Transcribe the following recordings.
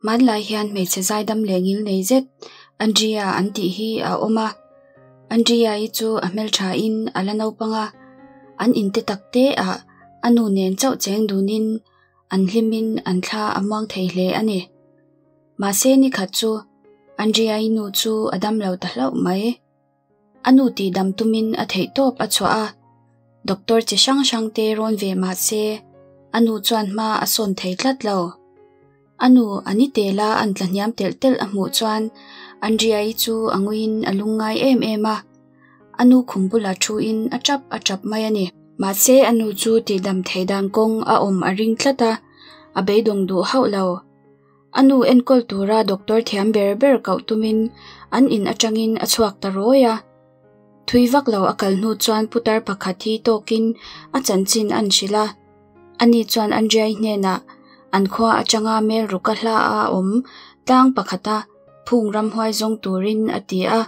Hmanlai hian hmeichhe zaidam leh ngil nei zet Andrea an tih hi a awm a. Andrea-i chu a hmeltha in a la naupang a, an inte tak te ah a nu nen chauh cheng dunin an hlimin an thla a muang thei hle a ni. Mahse nikhat chu Andrea-i nu chu a dam lo ta hlauh mai. A nu tihdam tumin a theihtawp a chhuah a, doctor chi hrang hrang te rawn ve mah se a nu chuan hma a sawn thei tlat lo. A nu a ni tela an tla hniam telh telh a hmuh chuan Andrea-i chu a nguiin a lungngai em em a, a nu khum bulah thuin a tap a tap mai a ni. Mahse a nu chu tihdam thei dan kawng a awm a ring tlat a, a beidawng duh hauh lo. A nu enkawl tura doctor thiam ber ber koh tumin an in atangin a chhuak ta rawi a. Thui vak lo a kal hnu chuan putar pakhat hi tawkin a chanchin an hrilh a. Ani chuan Andriai hnenah an khua atanga mel ruka hla a awm tlang pakhata phung ramhuai zawng turin a ti a.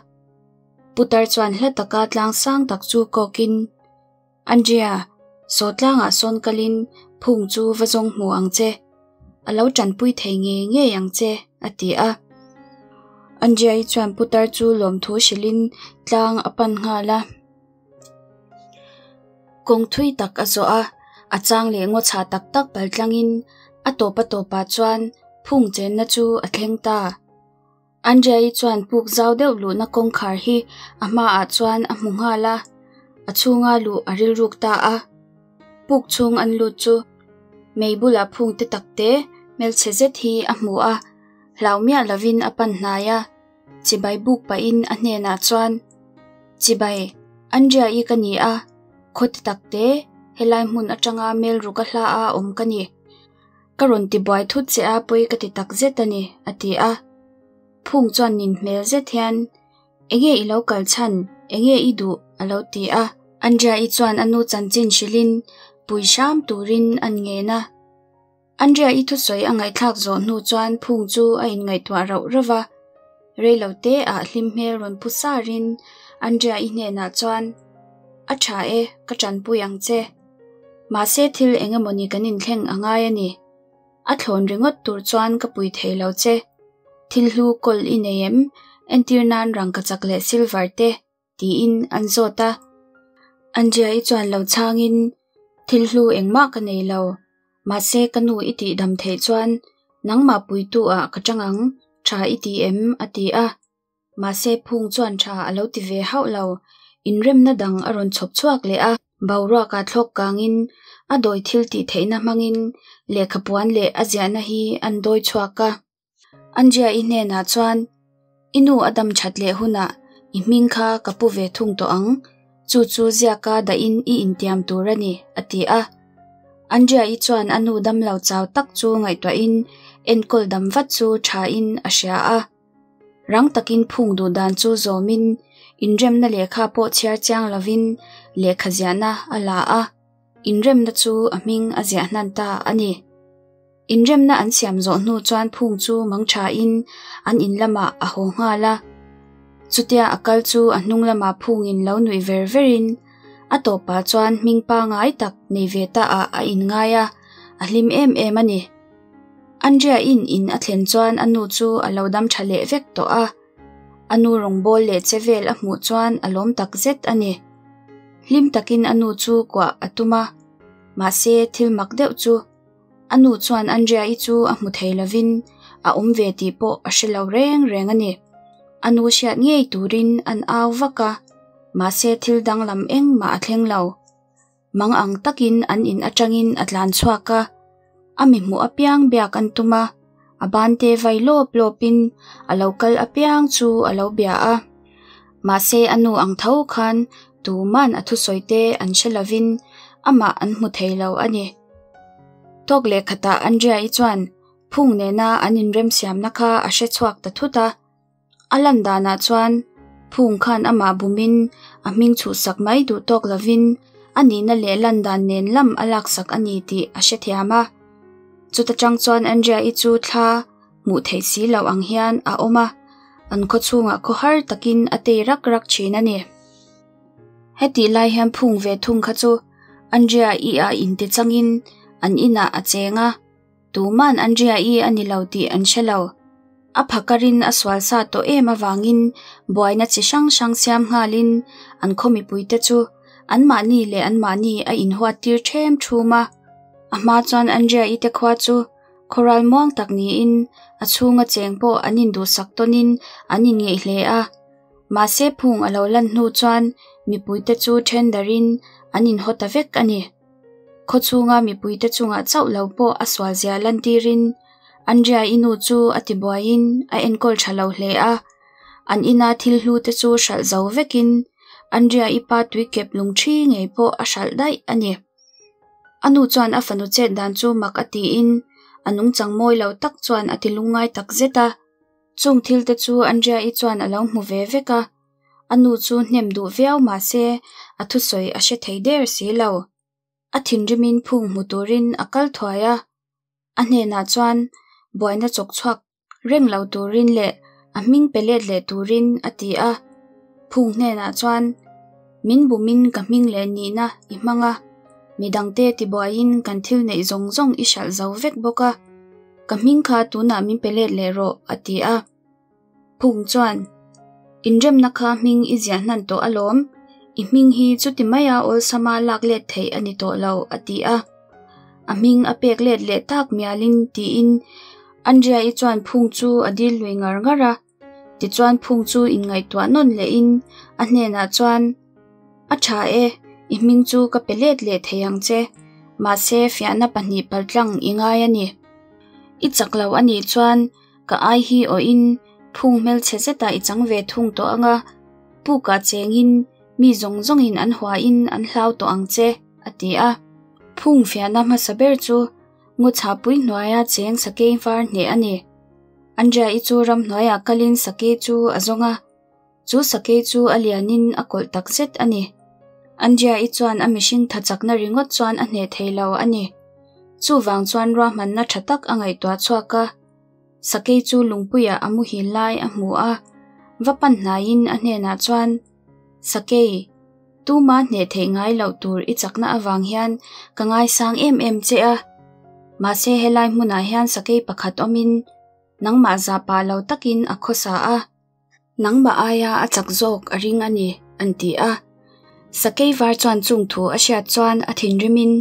Putar chuan hla taka tlang sang tak chu kawkin, Andria, saw tlangah sawn kalin phung chu va zawng hmu ang che. A lo tanpui thei ngei ngei ang che, a ti a. Andriai chuan putar chu lawmthu hrilhin tlang a pan nghal a. Kawng thui tak a zawh a, a chang leh ngaw chhah tak tak pal tlangin a tawp a tawpah chuan phung chenna chu a thleng ta. Andriai chuan puk zau deuh luhna kawngkhar hi a hmaah chuan a hmu nghal a, a chhunga luh a rilruk ta a. Puk chhung an lut chu mei bulah phung te tak te hmelchhe zet hi a hmu a, hlau miah lovin a pan hnai a, chibai buk pahin a hnenah chuan, Chibai, Andriai ka ni a, khaw te tak te helai hmun atanga mel ruk a hla a awm ka ni. Ka rawn ti buai thut che a pawi ka ti tak zet a ni, a ti a. Phung chuan nin hmel zet hian, Enge i lo kal chhan, enge i duh? a lo ti a. Andrea-i chuan a nu chanchin hrilhin pui hram turin an ngen a. Andrea-i thusawi a ngaihthlak zawh hnu chuan Phung chu a inngaihtuah rauh rauh va. Reilo te ah hlim hmel rawn pu sarin Andrea-i hnenah chuan, A tha e, ka tanpui ang che. Mahse thil eng emawni kan inthleng a ngai a ni. A thlawn ringawt tur chuan ka pui thei lo che. Thil hlu kawl i nei em? Entir nan rangkachak leh silver te, tiin an zawt a. Andrea-i chuan lo chhangin, Thil hlu engmah ka nei lo. Mahse ka nu i tihdam theih chuan nangmah puitu ah ka chang ang, tha i ti em? a ti a. Mahse phung chuan tha a lo ti ve hauh lo. Inremna dang a rawn chhawp chhuak leh a. Boruaka thlawk kangin a dawi thil tih theihna hmangin lehkhapuan leh a ziahna hi an dawi chhuak a. Andrea-i hnenah chuan, I nu a dam that leh hunah i hming kha ka pu ve thung tawh ang, chu chu ziaka dahin i intiam tur a ni, a ti a. Andrea-i chuan a nu damlo chau tak chu ngaihtuahin enkawl dam vat chu thain a hria a. Rang takin phung duh dan chu zawmin inremna lehkha pawh chhiar chiang lovin lehkha ziahna a la a, inremna chu a hming a ziah hnan ta a ni. Inremna an siam zawh hnu chuan phung chu mang thain an in lamah a haw nghal a. Chutia a kal chu a hnung lamah phungin lo nuih ver verin a tawpah chuan hming pangai tak nei ve ta ah a inngai a, a hlim em em a ni. Andrea in in a thlen chuan a nu chu a lo dam tha leh vek tawh a. A nu rawngbâwl leh che vel a hmuh chuan a lawm tak zet a ni. Hlim takin a nu chu kuah a tum a, mahse thil mak deuh chu a nu chuan Andrea-i chu a hmu thei lovin a awm ve tih pawh a hre lo reng reng a ni. A nu hriat ngei turin an au vak a, mahse thil danglam engmah a thleng lo. Mang ang takin an in atangin a tlan chhuak a, a mi hmuh apiang biak an tum a, a bante vai lawp lawpin a lo kal apiang chu a lo bia a. Mahse a nu ang tho khan tuman a thusawi te an hre lovin amah an hmu thei lo a ni. Tawk leh khatah Andrea-i chuan phung nena an inremsiamna kha a hre chhuak ta thut a. A lan danah chuan phung khan amah bumin a hming chhuhsak mai duh tawk lovin a nihna leh lan dan nen lam a laksak a ni tih a hrethiam a. Chuta tang chuan Andrea-i chu thla hmuh theih si loh ang hian a awm a, an khaw chhungah khawhar takin a tei rak rak thin a ni. Hetih lai hian phung ve thung kha chu Andrea-i ah inti changin an inah a cheng a. Tuman Andrea-i a ni lo tih an hre lo. A phakarin a sual sa tawh em avangin buaina chi hrang hrang siam nghalin an khaw mipuite chu anmahni leh anmahni a inhuat tir ṭhem ṭhum a. A hma chuan Andrea-i te khua chu khawral muang tak niin a chhunga cheng pawh an induhsak tawnin an inngeih hle a. Mahse phung a lo lan hnu chuan mipuite chu ṭhen darin an inhaw ta vek a ni. Khaw chhunga mipuite chungah chauh lo pawh a sualzia lantirin Andrea-i nu chu a tibuaiin a enkawl tha lo hle a. An ina thil hlu te chu hralh zo vekin Andrea-i pa tuikep lungṭhi ngei pawh a hralh daih a ni. A nu chuan a fanu chet dan chu mak a tiin a nungchang mawi lo tak chuan a ti lungngai tak zet a. Chung thil te chu Andrea-i chuan a lo hmu ve vek a, a nu chu hnem duh viau mah se a thusawi a hre thei der si lo. A thinrimin phung hmu turin a kal thuai a, a hnenah chuan buaina chawk chhuak reng lo turin leh a hming pe let leh turin a ti a. Phung hnenah chuan, Min bumin ka hming leh nihna i hmang a, midangte tibuaiin kan thil neih zawng zawng i hralh zo vek bawk a. Ka hming kha tunah min pe let leh rawh, a ti a. Phung chuan, Inremna kha hming i ziah hnan tawh alawm, i hming hi chuti maia awlsama lak let theih a ni tawh lo, a ti a. A hming a pek let leh tak mialin tiin Andrea-i chuan phung chu a dil lui ngar ngar a. Tichuan phung chu inngaihtuah nawn lehin a hnenah chuan, A tha e, i hming chu ka pe let leh thei ang che, mahse fiahna pahnih paltlang i ngai a ni. I chak lo a nih chuan ka ai hi awhin phung hmelchhe zetah i chang ve thung tawh ang a, pukah chengin mi zawng zawngin an huain an hlau tawh ang che, a ti a. Phung fiahna hmasa ber chu Ngawchhahpui hnuaia cheng sakei var hneh a ni. Andrea-i chu ramhnuaiah kalin sakei chu a zawng a. Chu sakei chu a lianin a kawlh tak zet a ni. Andrea-i chuan a mihring tha chakna ringawt chuan a hneh thei lo a ni. Chuvang chuan ruahmanna tha tak a ngaihtuah chhuak a. Sakei chu lungpuiah a muhil lai a hmu a, va pan hnaiin a hnenah chuan, Sakei, tuma hneh theih ngai loh tur i chakna avang hian ka ngaisang em em che a. Mahse helai hmunah hian sakei pakhat awmin nangmah zahpah lo takin a khawsa a. Nangmah aia a chak zawk a ring a ni, an ti a. Sakei var chuan chung thu a hriat chuan a thinrimin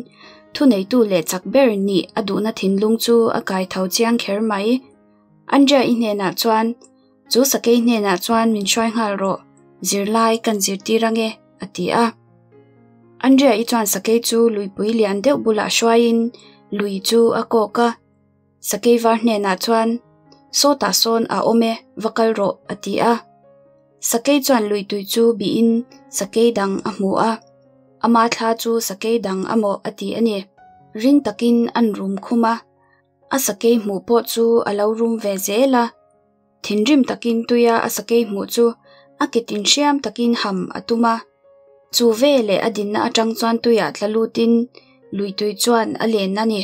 thuneitu leh chak ber nih a duhna thinlung chu a kai tho chiang kher mai. Andrea-i hnenah chuan, Chu sakei hnenah chuan min hruai nghal rawh, zirlai kan zirtir ange, a ti a. Andrea-i chuan sakei chu luipui lian deuh bulah hruaiin lui chu a kawk a. Sakei var hnenah chuan, Sawtah sawn a awm e, va kal rawh, a ti a. Sakei chuan luitui chu bihin sakei dang a hmu a, ama thla chu sakei dang a maw a ti a ni. Ring takin an rum khum a, a sakei hmuh pawh chu a lo rum ve zel a. Thinrim takin tuia a sakei hmuh chu a ke tin hriam takin ham a tum a. Chu veleh a dinna atang chuan tuiah tla lutin luitui chuan a len a ni.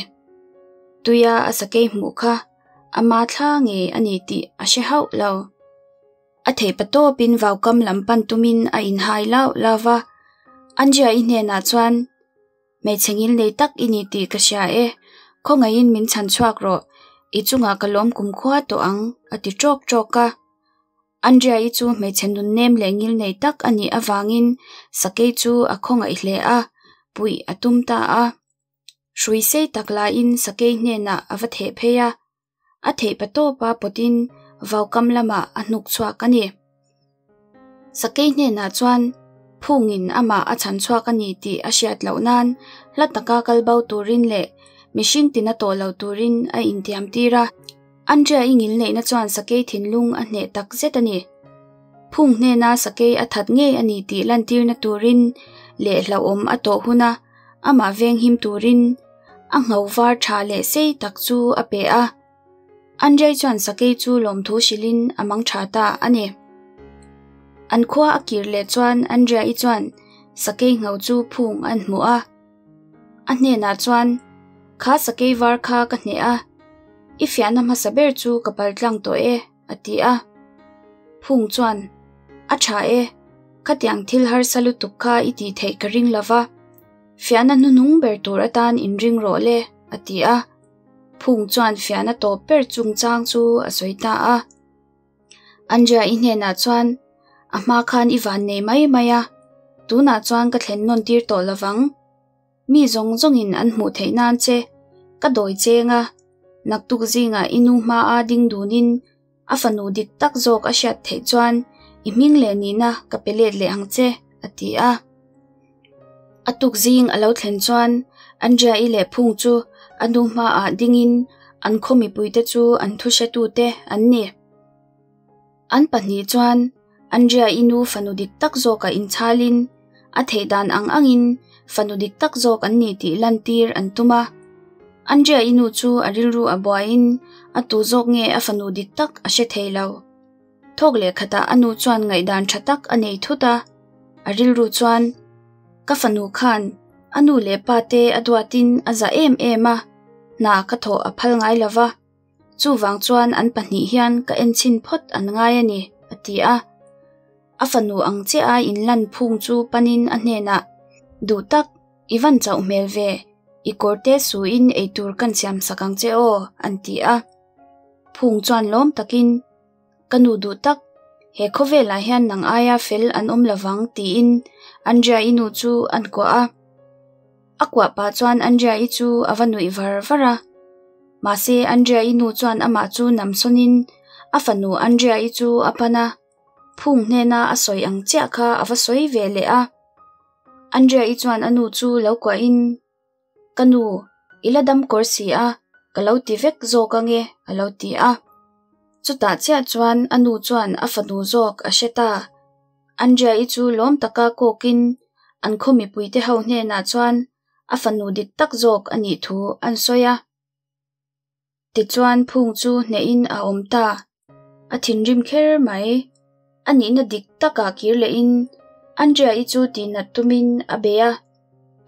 Tuia a sakei hmuh kha ama thla ngei a ni tih a hre hauh lo. A theihpa tawpin vaukam lam pan tumin a inhai lauh lauh va. Andrea-i hnenah chuan, Hmeichhe ngil nei tak i ni tih ka hria e, khawngaihin min chhan chhuak rawh, i chungah ka lawm kumkhua tawh ang, a ti ṭawk ṭawk a. Andrea-i chu hmeichhe nunnem leh ngil nei tak a nih avangin sakei chu a khawngaih hle a, puih a tum ta a. Hrui sei tak laiin sakei hnenah a va theh phei a, a theihpa tawpa pawtin vaukam lamah a hnuk chhuak a ni. Sakei hnenah chuan phungin amah a chhan chhuak a ni tih a hriat loh nan hla taka kal bo turin leh mihring tina tawh lo turin a intiam tir a. Andrea-i ngilneihna chuan sakei thinlung a hneh tak zet a ni. Phung hnena sakei a that ngei a ni tih lantirna turin leh hlauhawm a tawh huna amah venghim turin a ngho var tha leh sei tak chu a pe a. Andrei chuan sakei chu lawmthu hrilhin a mang tha ta a ni. An khua a kir leh chuan Andrea-i chuan sakei ngho chu phung an hmuh a. A hnenah chuan, Kha sakei var kha ka hneh a, i fiahna hmasa ber chu ka paltlang tawh e, a ti a. Phung chuan, A tha e, khatiang thil harsa lutuk kha i tih theih ka ring lo va, fiahna hnuhnung ber tur atan inring rawh le, a ti a. Phung chuan fiahna tawp ber chungchang chu a sawi ta a. Andrea-i hnenah chuan, A hma khan i van nei mai mai a, tunah chuan ka thlen nawn tir tawh lovang. Mi zawng zawngin an hmuh theih nan che ka dawi cheng a, naktuk zingah i nu hmaa ding dunin a fanu dik tak zawk a hriat theih chuan i hming leh nihna ka pe let leh ang che, a ti a. A tuk zing a lo thlen chuan Andrea-i leh Phung chu a nu hmaah dingin an khaw mipuite chu an thuhretute an ni. An pahnih chuan Andrea-i nu fanu dik tak zawkah inchhalin a theih dan ang angin fanu dik tak zawk an ni tih lantir an tum a. Andrea-i nu chu a rilru a buaiin a tu zawk nge a fanu dik tak a hre thei lo. Thawk leh khatah a nu chuan ngaihdan tha tak a nei thut a, a rilru chuan, Ka fanu khan a nu leh pa te a duatin a za em em a, hna ka thawh a phal ngai lo va, chuvang chuan an pahnih hian ka enchhin phawt an ngai a ni, a ti a. A fanu ang chiah a inlan phung chu panin a hnenah, Duh tak, i van chauh hmel ve, i kawr te suin eitur kan siam sak ang che aw, an ti a. Phung chuan lawm takin, Ka nu duh tak, he khawvelah hian nang aia fel an awm lovang tiin Andrea-i nu chu an kuah a. A kuah pah chuan Andrea-i chu a va nuih var var a. Mahse Andrea-i nu chuan amah chu namsawnin a fanu Andrea-i chu a pan a, phung hnena a sawi ang chiah kha a va sawi ve leh a. Andrea-i chuan a nu chu lo kuahin, Ka nu, i la dam kawr si a, ka lo ti vek zawk ange, a lo ti a. Chutah chiah chuan a nu chuan a fanu zawk a hre ta. Andrea-i chu lawm taka kawkin an khaw mipuite ho hnenah chuan a fanu dik tak zawk a nih thu an sawi a. Tichuan phung chu hnehin a awm ta. A thinrim kher mai. A nihna dik takah kir lehin Andrea-i chu tihnat tumin a bei a.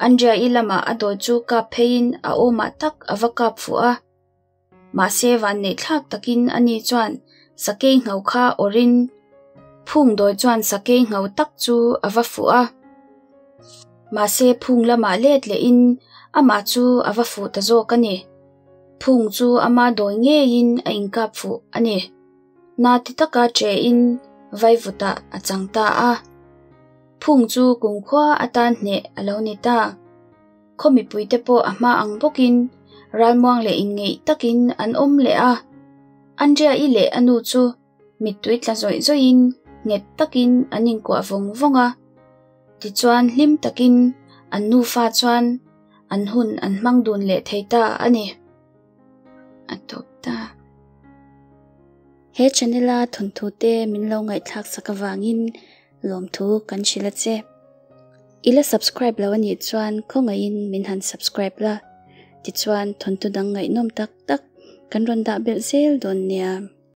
Andrea-i lamah a dawi chu kap pheiin a awmah tak a va kap fuh a. Mahse vanneih thlak takin ani chuan sakei ngho kha awrhin phung dawi chuan sakei ngho tak chu a va fuh a. Mahse phung lamah let lehin amah chu a va fuh ta zawk a ni. Phung chu ama dawi ngeiin a inkap fuh a ni. Na ti taka ṭehin vaivutah a chang ta a. Phung chu kumkhua atan hneh a lo ni ta. Khaw mipuite pawh a hma ang bawkin ralmuang leh inngeih takin an awm leh a. Andrea-i leh a nu chu mittui tla zawih zawihin nghet takin an inkuah vawng vawng a. Tichuan hlim takin an nufa chuan an hun an hmang dun leh thei ta a ni. A tawp ta. He channel-a thawnthute min lo ngaihthlak sak avangin lawmthu kan hrilh a che. I la subscribe lo anih chuan khawngaihin min han subscribe la, tichuan thawnthu dang ngaihnawm tak tak kan rawn dah belh zel dawn nia.